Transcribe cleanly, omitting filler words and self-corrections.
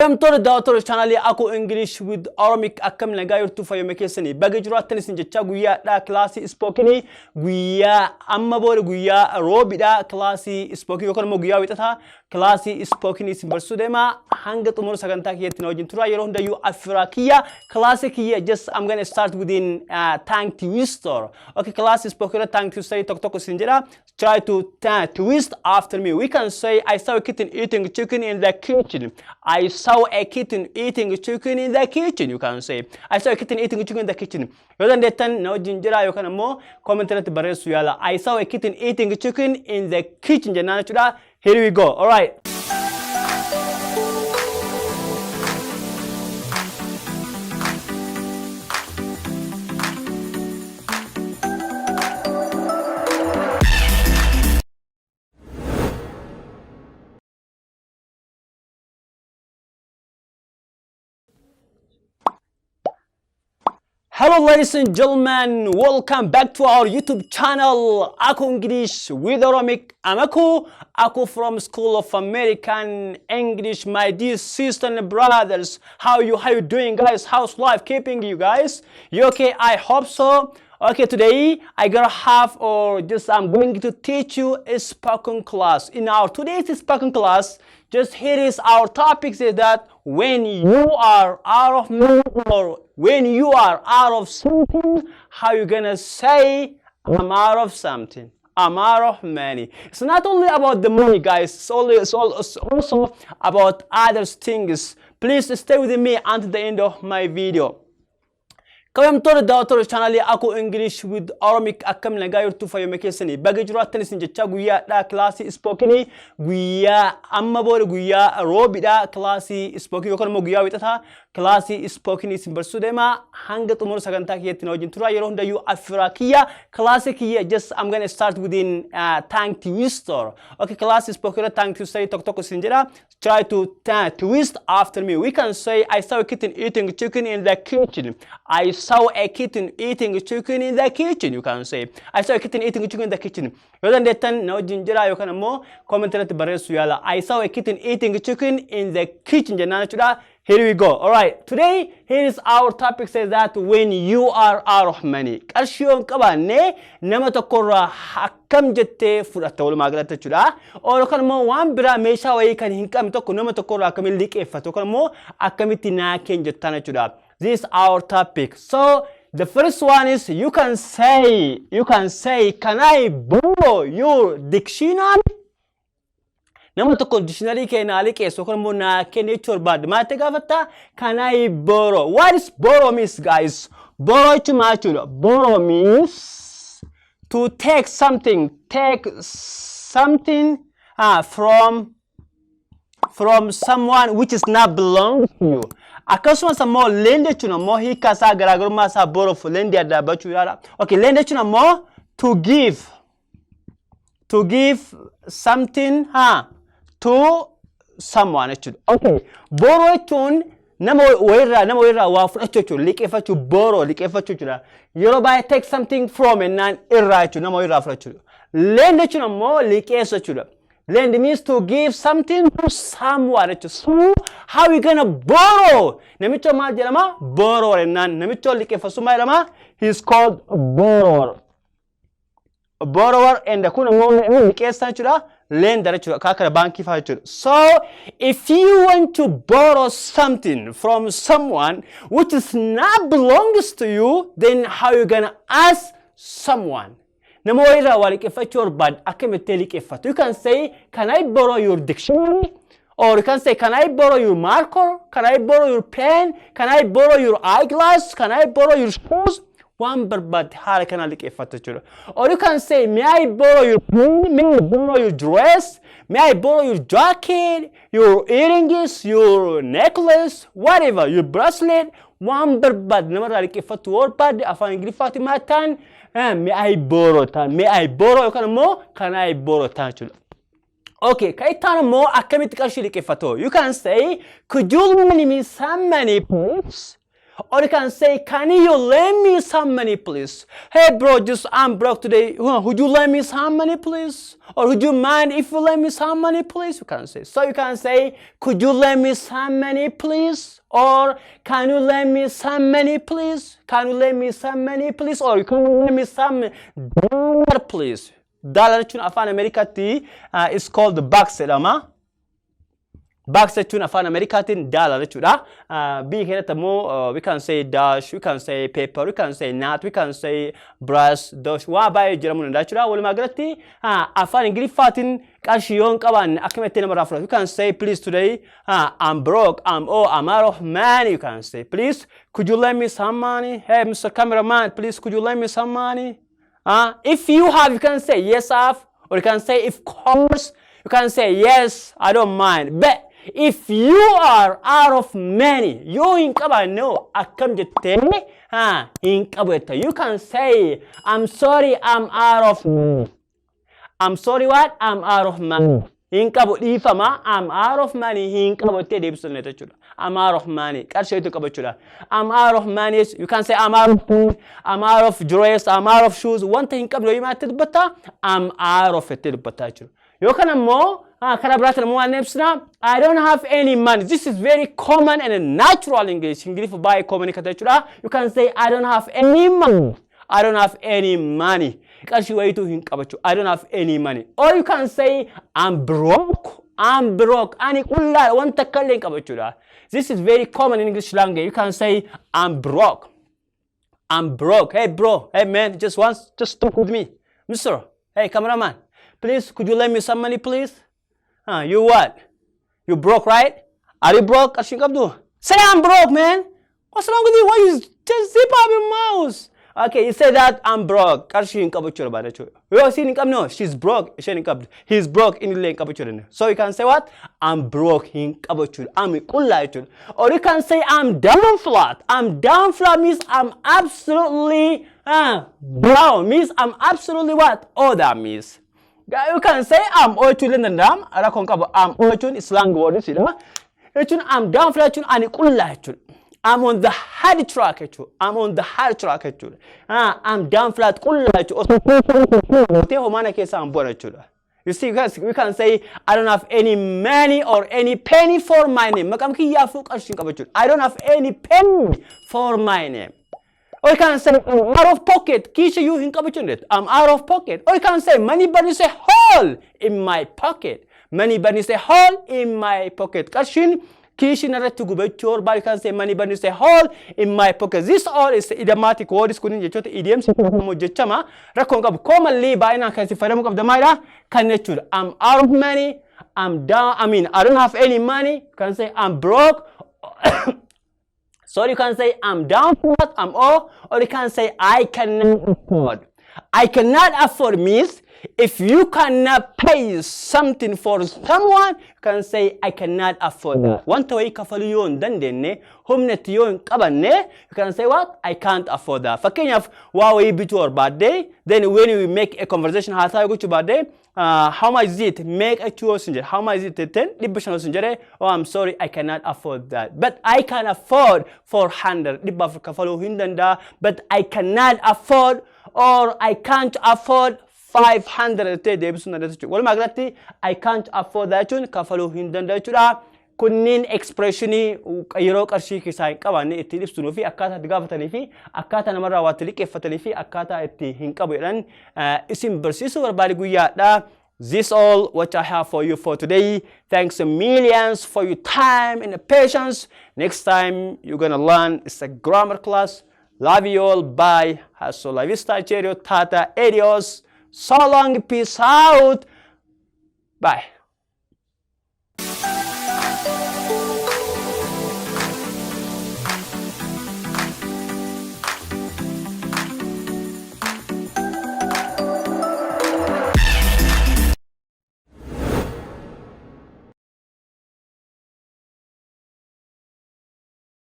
Kabajamtoota daawwattoota chaanaalii Aku English with Oromic, akkam nagaa jirtu? Fayyuma keessanii? Baga jiraattan isin jechaa, guyyaadhaa kilaasii spokenii guyyaa amma booda guyyaa roobidhaa kilaasii spokenii yookaan immoo guyyaa wixataa kilaasii spokenii isin barsiisuu deema. Hanga xumura sagantaa kiyyatti na wajjin tura. Yeroo hundayyuu affiraa kiyya kilaasii kiyya, just I'm gonna start within tongue twister. Okay, kilaasii spokenii irratti tongue twister tokko tokko isin jedha. Try to twist after me. We can say, "I saw a kitten eating chicken in the kitchen." I saw a kitten eating chicken in the kitchen. You can say, "I saw a kitten eating chicken in the kitchen." Yoo dandeettan na wajjin jira yookaan immoo comment irratti barreessuu yaala. "I saw a kitten eating chicken in the kitchen" jennaan jechuudha. Here we go. All right. Hello, ladies and gentlemen, welcome back to our YouTube channel, Aku English with Oromic. I'm Aku, Aku from School of American English. My dear sisters and brothers, how you doing, guys? How's life keeping you guys? You okay? I hope so. Okay, today I gonna have or just I'm going to teach you a spoken class. In our today's spoken class, just here is our topic is that when you are out of money or when you are out of something, how you gonna say "I'm out of something"? I'm out of money. It's not only about the money, guys. It's also about other things. Please stay with me until the end of my video. Kabajamtoota daawwattoota chaanaalii Aku English with Oromic, akkam nagaa jirtu? Fayyuma keessanii? Baga jiraattan isin jechaa, guyyaadhaa kilaasii spokenii guyyaa amma booda guyyaa roobidhaa kilaasii spokenii yookaan immoo guyyaa wixataa kilaasii spokenii isin barsiisuu deema. Hanga xumura sagantaa kiyyatti na wajjin tura. Yeroo hundayyuu affiraa kiyya kilaasii kiyya, just I'm gonna start within tongue twister. Okay, kilaasii spokenii irratti tongue twister tokko tokko isin jedha. Try to twist after me. We can say, "I saw a kitten eating chicken in the kitchen." I saw a kitten eating chicken in the kitchen. You can say, "I saw a kitten eating chicken in the kitchen." Yoo dandeettan na wajjin jira yookaan immoo comment irratti barreessuu yaala. "I saw a kitten eating chicken in the kitchen" jennaan jechuudha. Here we go. All right. Today, here is our topic says that when you are out of money. Qarshii yoo hin qabaanne nama tokkorraa akkam jettee fudhatta walumaa galatti jechuudha. Yookaan immoo waan biraa meeshaa wayii kan hin qabne tokko nama tokkorraa akkamiin liqeeffatu yookaan immoo akkamitti naa kenni jettaan jechuudha. This is our topic. So the first one is you can say, "Can I borrow your dictionary?" Nama tokko dictionary kee naa liqeessu yookaan immoo naa kenni jechuu barbaadde maal gaafatta? "Can I borrow?" What is borrow means, guys? Borrow jechuun maal jechuudha? Borrow means to take something from someone which is not belong to you. Akkasumas ammoo lend jechuun ammoo hiika isaa garaagarummaa isaa borrow fi lend adda baachuu yaala. Okay, lend jechuun ammoo to give something to someone jechuudha. Okay, borrow jechuun nama wayirraa waa fudhachuu jechuudha. Liqeeffachuu, borrow liqeeffachuu jechuudha. Yeroo baay'ee take something from jennaan irraa jechuudha, nama wayirraa fudhachuudha. Lend jechuun ammoo liqeessu jechuudha. Lend means to give something to someone jechuudha. So how we gonna borrow? Namicha maal jedhama? Borrower jennaan. Namicha liqeeffatu maal jedhama? He is called borrower. Borrower and kun immoo liqeessaa jechuudha. Lender jechuudha. Akka baankii fa'aa jechuudha. So if you want to borrow something from someone which is not belongs to you, then how you gonna ask someone? Nama wayirraa waa liqeeffachuu barbaadde akkamitti liqeeffatu? You can say, "Can I borrow your dictionary?" Or you can say, "Can I borrow your marker? Can I borrow your pen? Can I borrow your eyeglass? Can I borrow your shoes?" Waan barbaadde haala kanaan liqeeffattu jechuudha. Or you can say, "May I borrow your pen? May I borrow your dress? May I borrow your jacket, your earrings, your necklace, whatever, your bracelet?" Waan barbaadde namarraa liqeeffattu barbaadde afaan Ingiliffaatiin maal ta'an? "May I borrow" ta'an. "May I borrow" yookaan immoo "Can I borrow" ta'an jechuudha. Okay, kan itti aanu immoo akkamitti qarshii liqeeffatu? You can say, "Could you lend me some money, please?" Or you can say, "Can you lend me some money, please? Hey bro, just I'm broke today. Would you lend me some money, please? Or would you mind if you lend me some money, please?" You can say. So you can say, "Could you lend me some money, please?" Or "Can you lend me some money, please? Can you lend me some money, please?" Or "Can you lend me some dollar, please?" Dollar jechuun afaan Ameerikaatti is called bucks jedhama. Bucks jechuun afaan Ameerikaatiin dollar jechuudha. Biyya keenyatti ammoo we can say dash, we can say paper, we can say nut, we can say brass, dash, waa baay'ee jedhamuu danda'a jechuudha. Walumaa galatti afaan Ingiliffaatiin qarshii yoo hin qabaanne akkamitti namarraa fudhatu. You can say, "Please, today I'm broke, I'm out of money." You can say, "Please, could you lend me some money? Hey, Mr. Cameraman, please, could you lend me some money?" If you have, you can say, "Yes, I have," or you can say, "Of course." You can say, "Yes, I don't mind." But if you are out of money, yoo hin qabaanne hoo akkam jettee hin qabu jetta. You can say, "I'm sorry, I'm out of money." I'm sorry, what? I'm out of money. Hin qabu, dhiifama. I'm out of money. Hin qabu jettee deebisuu dandeetta jechuudha. I'm out of money. Qarshiitu qaba jechuudha. I'm out of money. You can say, "I'm out of food. I'm out of dress. I'm out of shoes." Wanta hin qabne yoo himaatti dubbatta. I'm out of jettee dubbatta jechuudha. Yookaan ammoo karaa biraatiin ammoo waan ibsina, "I don't have any money." This is very common and natural English. Ingiliffa baay'ee common kan ta'e jechuudha. You can say, "I don't have any money. I don't have any money." Qarshii wayituu hin qabachu. I don't have any money. Or you can say, "I'm broke. I'm broke." Ani qullaadha, wanta akka illee hin qabu jechuudha. This is very common in English language. You can say, "I'm broke. I'm broke. Hey bro, hey man, just once, just talk with me. Mister, hey cameraman, please, could you lend me some money, please? Huh, you what? You broke, right? Are you broke? Qarshii hin qabdu? Say 'I'm broke,' man. What's wrong with you? Why you just zip up your mouth?" Okay, you say that I'm broke. Qarshii hin qabu jechuudha baadha jechuudha. Yoo isiin hin qabne, she's broke. Isheen hin qabdu. He's broke. Inni illee hin qabu jechuudha. So you can say what? I'm broke. Hin qabu jechuudha. I'm qullaa jechuudha. Or you can say, "I'm down flat." I'm down flat means I'm absolutely down. Means I'm absolutely what? Oh, that means. You can say I'm O jechuun illee danda'ama. Rakkoon qabu. I'm O jechuun slang word jedhama. Jechuun I'm down flat jechuun ani qullaa jechuudha. I'm on the hard track jechuudha. I'm on the hard track jechuudha. I'm down flat, qullaa jechuudha. Osoo homaana keessaa hin bu'an jechuudha. You see, guys, we can say, "I don't have any money or any penny for my name." Maqaan kiyyaafuu qarshii hin qabu jechuudha. I don't have any penny for my name. Or you can say, "I'm out of pocket." Kiisha iyyuu hin qabu jechuudha. I'm out of pocket. Or you can say, "Money burns a hole in my pocket." Money burns a hole in my pocket. Qarshiin kiishin irratti gubachuu barbaadu, you can say, "Money burns a hole in my pocket." This all is idiomatic words. Kunin jechoota idioms jechama rakkoon qabu. Commonly baay'inaan kan itti fayyadamuu qabda maalidha? Kan jechuudha. I'm out of money. I'm down. I mean, I don't have any money. You can say, "I'm broke." So you can say, "I'm down flat, I'm all," or you can say, "I cannot afford." I cannot afford means if you cannot pay something for someone, you can say, "I cannot afford that." Wanta wayii kafaluu yoo hin dandeenye, humna itti yoo hin qabanne, you can say what? "I can't afford that." Fakkeenyaaf waa wayii bituu barbaadde, then when we make a conversation, haasaa gochuu barbaadde, "How much is it?" Meeqa jechuu yoo sin jedhe, "How much is it?" jetteen 500 yoo sin jedhe, "Oh, I'm sorry, I cannot afford that. But I can afford 400." 400 kafaluu hin danda'a, but I cannot afford or I can't afford 500 jettee deebisuu dandeessa jechuudha. Walumaa galatti I can't afford that jechuun kafaluu hin danda'u jechuudha. Kunniin expressionii yeroo qarshii keessaa hin qabaanne ittiin ibsinuu fi akkaataa itti gaafatanii fi akkaataa namarraa waa itti liqeeffatanii fi akkaataa itti hin qabu jedhan isin barsiisuu barbaade guyyaadha. This all what I have for you for today. Thanks a millions for your time and patience. Next time you're gonna learn, it's a grammar class. Love you all. Bye. Hasta la vista, cheerio, tata, adios. So long. Peace out. Bye.